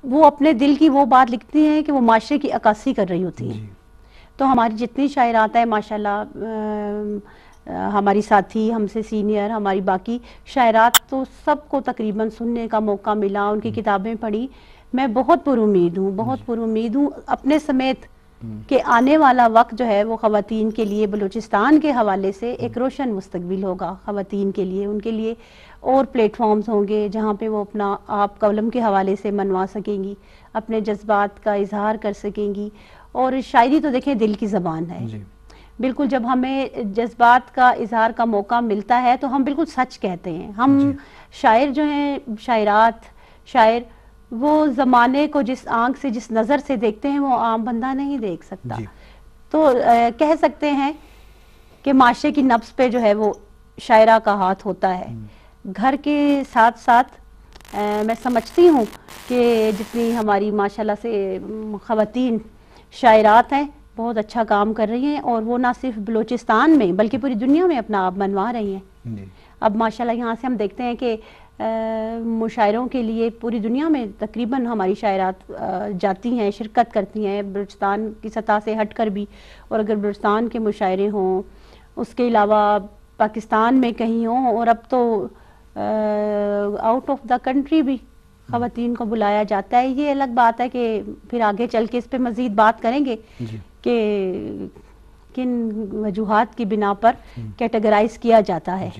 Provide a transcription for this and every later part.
وہ اپنے دل کی وہ بات لکھتی ہیں کہ وہ معاشرے کی عکاسی کر رہی ہوتی ہیں۔ تو ہماری جتنی شاعرات ہیں ماشاءاللہ، ہماری ساتھی، ہم سے سینئر، ہماری باقی شاعرات، تو سب کو تقریباً سننے کا موقع ملا، ان کی کتابیں پڑھی۔ میں بہت پر امید ہوں، بہت پر امید ہوں اپنے سمیت کہ آنے والا وقت جو ہے وہ خواتین کے لیے بلوچستان کے حوالے سے ایک روشن مستقبل ہوگا، خواتین کے لیے، ان کے لیے اور پلیٹ فارمز ہوں گے جہاں پہ وہ اپنا آپ قلم کے حوالے سے منوا سکیں گی، اپنے جذبات کا اظہار کر سکیں گی۔ اور شاعری تو دیکھیں دل کی زبان ہے۔ بالکل، جب ہمیں جذبات کا اظہار کا موقع ملتا ہے تو ہم بالکل سچ کہتے ہیں۔ ہم شاعر جو ہیں، شاعرات، شاعر، وہ زمانے کو جس آنکھ سے، جس نظر سے دیکھتے ہیں، وہ عام بندہ نہیں دیکھ سکتا۔ تو کہہ سکتے ہیں کہ معاشرے کی نبض پہ جو ہے وہ شاعرہ کا ہاتھ ہوتا ہے۔ گھر کے ساتھ ساتھ میں سمجھتی ہوں کہ جتنی ہماری ماشاءاللہ سے خواتین شاعرات ہیں، بہت اچھا کام کر رہی ہیں، اور وہ نہ صرف بلوچستان میں بلکہ پوری دنیا میں اپنا آپ منوا رہی ہیں۔ اب ماشاءاللہ یہاں سے ہم دیکھتے ہیں کہ مشاعروں کے لیے پوری دنیا میں تقریباً ہماری شاعرات جاتی ہیں، شرکت کرتی ہیں، بلوچستان کی سطح سے ہٹ کر بھی۔ اور اگر بلوچستان کے مشاعرے ہوں، اس کے علاوہ پاکستان میں کہیں ہوں، اور اب تو آؤٹ آف دا کنٹری بھی خواتین کو بلایا جاتا ہے۔ یہ الگ بات ہے کہ پھر آگے چل کے اس پہ مزید بات کریں گے کہ کن وجوہات کی بنا پر کیٹیگرائز کیا جاتا ہے۔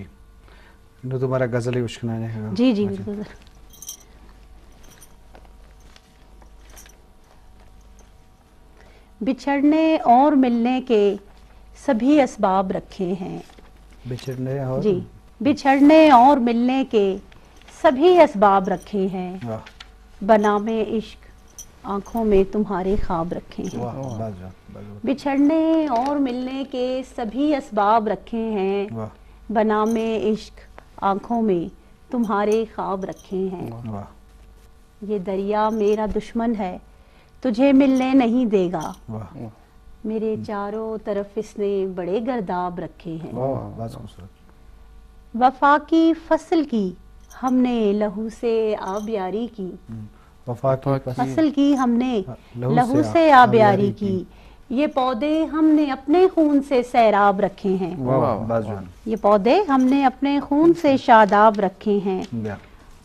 نو دوبارہ غزل اشکنانے ہیں۔ جی، جی، بالکل۔ بچھڑنے اور ملنے کے سبھی اسباب رکھے ہیں۔ بچھڑنے اور جی، بچھڑنے اور ملنے کے سبھی اسباب رکھے ہیں۔ بنام عشق آنکھوں میں تمہارے خواب رکھے ہیں۔ بچھڑنے اور ملنے کے سبھی اسباب رکھے ہیں۔ بنام عشق آنکھوں میں تمہارے خواب رکھے ہیں۔ یہ دریا میرا دشمن ہے، تجھے ملنے نہیں دے گا۔ میرے چاروں طرف اس نے بڑے گرداب رکھے ہیں۔ وفا کی فصل کی ہم نے لہو سے آبیاری کی۔ فصل کی ہم نے لہو سے آبیاری کی۔ یہ پودے ہم نے اپنے خون سے سیراب رکھے ہیں۔ یہ پودے ہم نے اپنے خون سے شاداب رکھے ہیں۔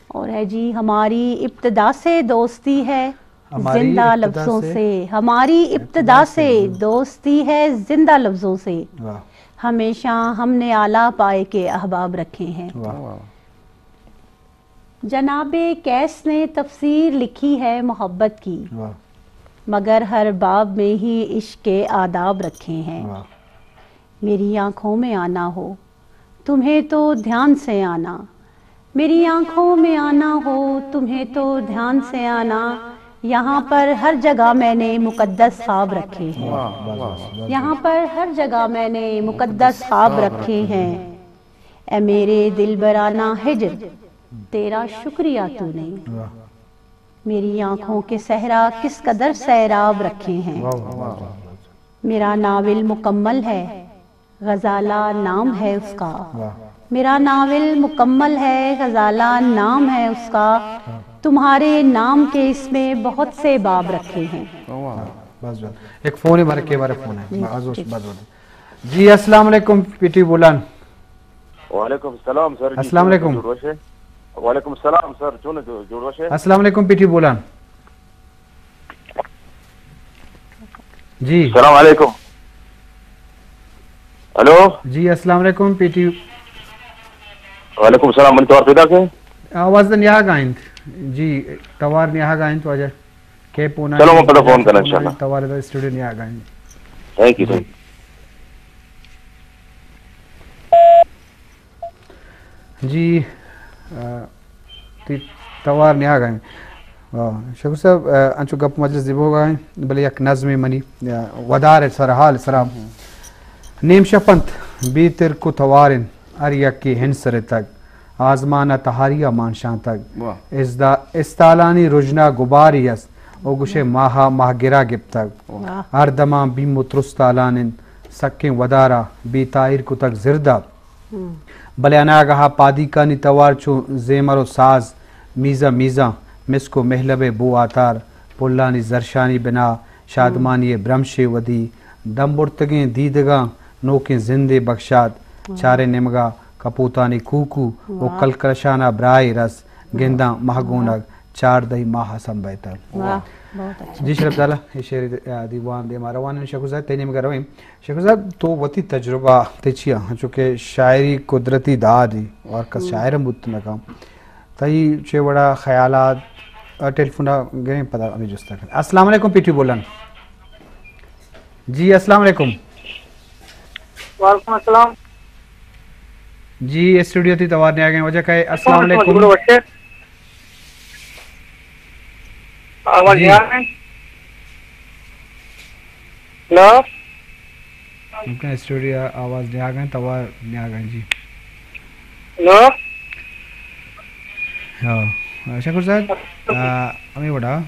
اور ہے جی، ہماری ابتدا سے دوستی ہے زندہ لفظوں سے، ہماری ابتدا سے دوستی ہے زندہ لفظوں سے۔ ہمیشہ ہم نے آلاپ آئے کے احباب رکھے ہیں۔ جناب قیس نے تفسیر لکھی ہے محبت کی، مگر ہر باب میں ہی عشق کے آداب رکھے ہیں۔ میری آنکھوں میں آنا ہو تمہیں تو دھیان سے آنا، میری آنکھوں میں آنا ہو تمہیں تو دھیان سے آنا، یہاں پر ہر جگہ میں نے مقدس خواب رکھے ہیں، یہاں پر ہر جگہ میں نے مقدس خواب رکھے ہیں۔ اے میرے دلبرانہ ہجر، تیرا شکریہ تو نے میری آنکھوں کے صحرا کس قدر سیراب رکھے ہیں۔ میرا ناول مکمل ہے، غزالہ نام ہے اس کا۔ میرا ناول مکمل ہے، غزالہ نام ہے اس کا۔ تمہارے نام کے اس میں بہت سے باب رکھے ہیں۔ ایک فون ہے، بارے کے بارے فون ہے۔ جی، السلام علیکم، پی ٹی بولان۔ وعلیکم السلام سر جی، السلام علیکم۔ وعلیکم السلام سر، چون جوڑ وش ہے؟ السلام علیکم، پی ٹی بولان۔ جی۔ السلام علیکم۔ ہلو۔ جی، السلام علیکم، پی ٹی۔ وعلیکم السلام، من توار پیدا کے؟ آواز دن یہاں گائنت۔ جی، توار یہاں گائنت واجہ۔ کے پونا چلو، میں پتہ فون کرنا انشاءاللہ۔ توار دا اسٹوڈیو یہاں گائنت۔ Thank you, thank you. جی، تئی توار نیاگ ءَ اِنت۔ شکور صاحب، انچو گپ مجلس دیبوگ ءَ اِنت، بلے یک نظمے منی ودار ءِ سرحال سرا۔ نیم شپ اِنت، بے ترک ءُ توار اِنت، ہر یکے ہنسر اتگ، آزمان ءَ تہاری ءَ مانشانتگ۔ استالانی رژنا گبارے است، او گوشئے ماہ ءَ ماہگرا گپتگ۔ ہر دمان بیم ءُ ترس تالان اِنت، سکیں ودار ءَ بے تاہیر کتگ زرد ءَ۔ بلے اناگہ ءَ پادیکانی توار چو زیمر ءُ ساز میزاں میزاں مسک و مہلب ءِ بو آتار، پلانی زرشانی بنا، شادمانی ءِ برمشے ودی، دم برتگیں دیدگاں نوکیں زندے بکشات، چاریں نیمگا کپوتانی کوکو و کلکشانا برائے رس، گنداں مہگونگ چاردہی ماہ سمبیتگ۔ واہ، بہت اچھا۔ جی شرف دالا، اے شعر، آ، دیوان دیما روان انت۔ شکر صاحب، تئی نیمگا رویں۔ شکر صاحب، تو وتی تجربہ تئی چیا؟ چونکہ شاعری قدرتی دادے، ہر کس شاعر ہم بوت نہ کن۔ تئی چے وڑا خیالات؟ آ، ٹیلیفون ءَ گریں، پدا ہمے جست ءَ کنیں۔ السلام علیکم، پی ٹی بولن۔ جی، السلام علیکم۔ وعلیکم السلام۔ جی، اسٹوڈیو تئی توار نیاگیں وجہ کئے؟ السلام علیکم۔ آواز جی۔ نیاگیں؟ ہیلو؟ ممکن اسٹوڈیو آواز نیاگیں، توار نیاگیں جی۔ ہیلو؟ ہاں، شکر صاحب، آ، ہمیں وڑا،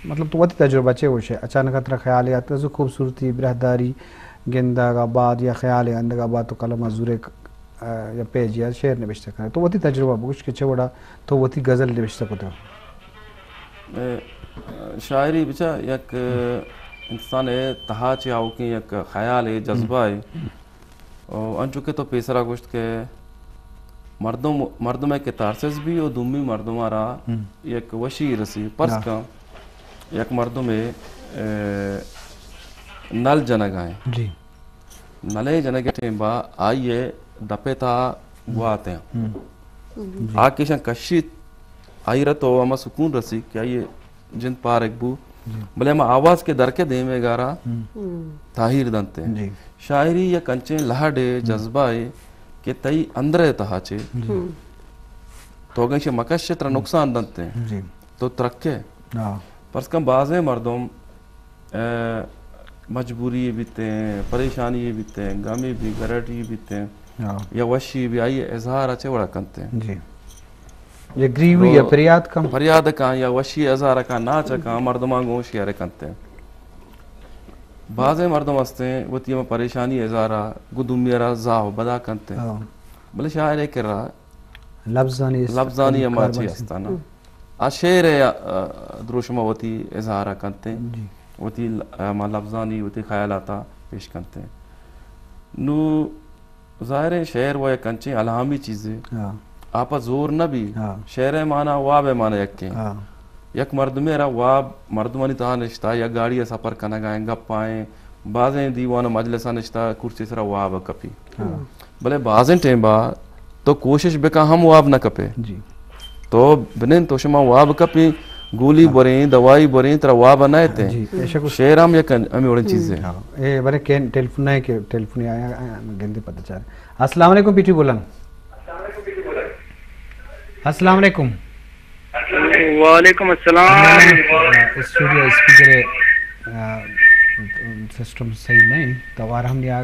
مطلب تو وتی تجربہ چے گوشے؟ اچانک ترا خیال یات، خوبصورتی، براہداری، گندگ ءَ بعد یا خیال اندگ ءَ بعد تو قلم ءَ زورے ک-، آ، یا پیج یا شعر نبشتہ کنے۔ تو وتی تجربہ بگوش کہ چے وڑا تو وتی غزل نبشتہ کتگ؟ اے، شاعری بچا یک انسان ءِ تہا چہ آؤکیں یک خیال ءِ، جذبہ ءِ۔ او انچو کہ تو پیسرا گوشت کہ مردم، مردم ءِ کتارسس بی و دومی مردم ءَ را یک وشی رسی۔ پرس کن یک مردمے، اے، نل جنگ ءَ ایں۔ جی۔ نلے جنگ ءِ ٹیم با آئی ءِ دپ ءِ تہا گوات ایں۔ آ کشاں کشیت، آئی را تو ہما سکون رسی کہ آئی ءِ جند پارگ بو۔ جی۔ بلے ہما آواز کہ درکے دیمے گارا تاہیر دنت۔ جی۔ شاعری یک انچیں لہڑے، جذبہ ءِ کہ تئی اندر ءِ تہا چے تو اگاں ایشی مکش ترا نقصان دنت۔ جی۔ تو ترکے۔ ہاں۔ پرس کن بازیں مردم، اے، مجبوری بیتیں، پریشانی بیتیں، غمی بی، گرٹی بیتیں، ہاں۔ یا وشی بی، آئی اظہار چے وڑا کنتے۔ جی۔ یا گریوی یا پریاد کن۔ پریاد کن یا وشی اظہار کن، ناچ کن، مردماں گوں شیئر کنتے۔ بازیں مردم ہستیں، وتی ہم پریشانی اظہار گوں دومی را زاہ و بدا کنتے۔ ہاں۔ بلے شاعر ءِ کرا لبزانی است-، لبزانی ہما کار چی بنت۔ ہستا نا۔ آ شعر ءِ، آ، دروشم ءَ وتی اظہار ءَ کنت۔ جی۔ وتی ل-، ہما لبزانی وتی خیالات ءَ پیش کنت۔ نو ظاہر ہے شعر و یک انچیں الہامی چیزے۔ ہاں۔ آ پہ زور نہ بی۔ ہاں۔ شعر ءِ معنی واب ءِ معنی یکیں۔ ہاں۔ یک مردمے را واب مردمانی تہا نشتہ، یک گاڑی ءَ سفر کنگ ءَ ایں، گپ ءَ ایں، بازیں دیوان و مجلس ءَ نشتہ، کرسی سرا واب کپی۔ ہاں۔ بلے بازیں ٹیم با تو کوشش بکن ہم واب نہ کپے۔ جی۔ تو بنند تو شما واب کپی، گولی بریں، دوائی بریں، ترا واب نہ ایتے۔ جی، بے شک۔ شعر ہم یک ہمیں وڑیں چیزے۔ ہاں۔ اے بلے کین ٹیلیفون نہ ہے کہ ٹیلیفون آیا، آیا، گندے پتہ چار۔ السلام علیکم، پی ٹی بولن۔ السلام علیکم۔ وعلیکم السلام۔ اسٹوڈیو اسپیکر، آ، سسٹم صحیح نہیں، توار ہم نہیں آ